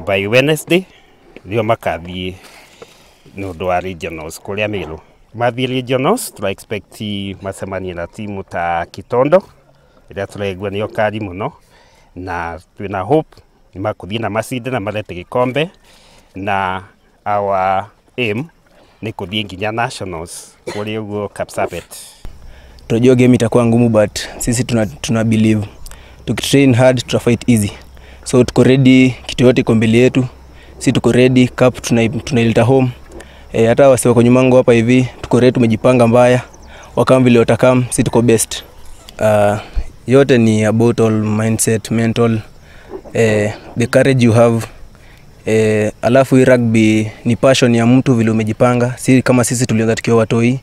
By Wednesday ndio makathie nĩ ũndũ wa regionals kũrĩa Meru. Mathiĩ regionals tũra expect macemanie na timu ta Kitondo ĩrĩa tũraigua nĩyo kali mũno, na twĩna hope nĩ makũthiĩ na macinde na marete gĩkombe, na our aim nĩ kũthiĩ nginya nationals kũrĩa ũguo Kapsabet. Tunajua game itakuwa ngumu, but sisi tuna believe tukitrain hard tutafight easy. So tuko ready, kitu yote iko mbele yetu. Si tuko ready, cup tunaileta home. Hata wasi wako nyuma yangu hapa hivi, tuko ready, tumejipanga mbaya. Wakam vile watakam, si tuko best. Yote ni about all mindset, mental, the courage you have. Alafu hii rugby ni passion ya mtu vile umejipanga. Si kama sisi tulianza tukiwa watoi.